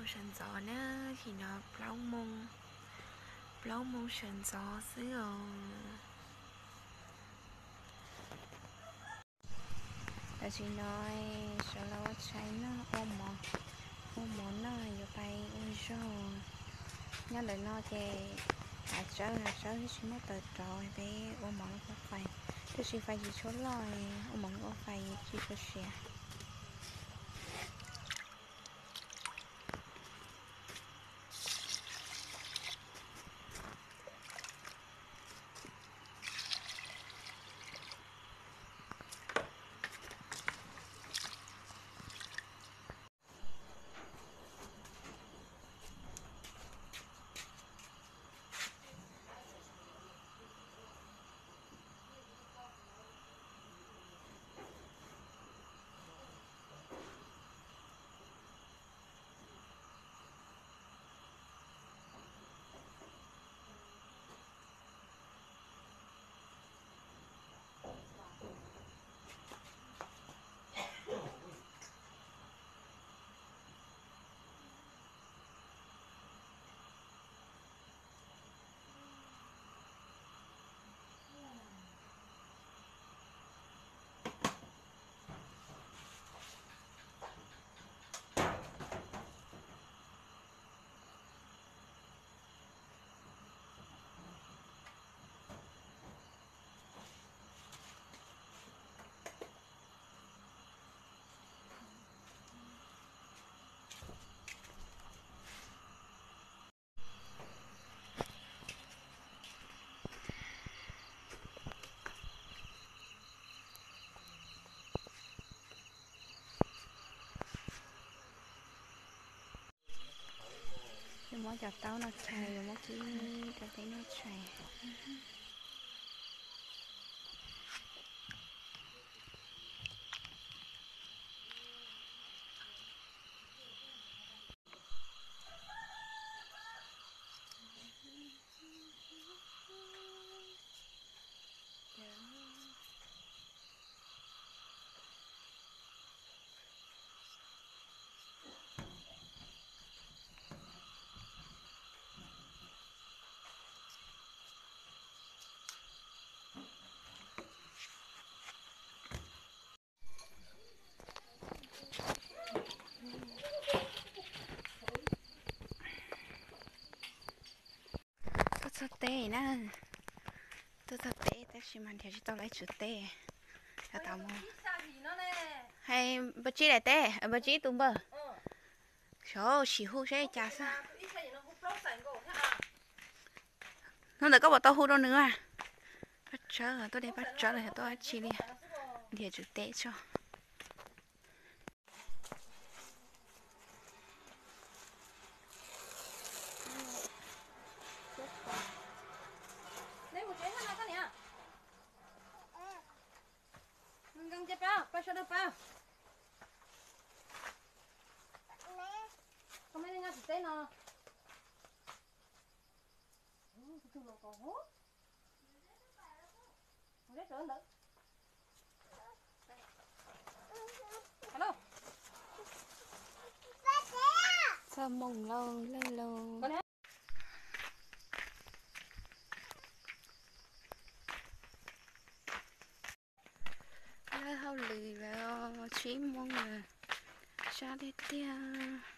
Sawv ntxov na, thaum no plaub moo, plaub moo sawv ntxov xwb os. Tam sim no sawv los ua tshais noj, ua mov, ua mov noj yuav pais ua zog. Nyob ntawm no ces hav tsawb hav tsawb twb tsis muaj taws rauv, peb ua mov ua fais, tab sis fais tsis tshua loj, ua mov ua fais tsis tshua siav. Yuav muab cov taub no tshais, yuav muab kib rau peb noj tshais. Tuaj txog teb na, tuaj txog teb tab sis mas nrhiav tsis tau lawv tswv teb. Hais npawg Tsib daim teb, npawg Tsib tus npawg. Xyov sim hu seb cas xwb. Hnub ntawd koj puas tau hu rau nws a? Paj Tsawb, tuaj de Paj Tsawb los yog tuaj dab tsi li? Nrhiav tswv teb tso. Txog moo lauj, lawj lauj. Lawb hauj lwm lawm, tsib moo lawm, sab tiag tiag.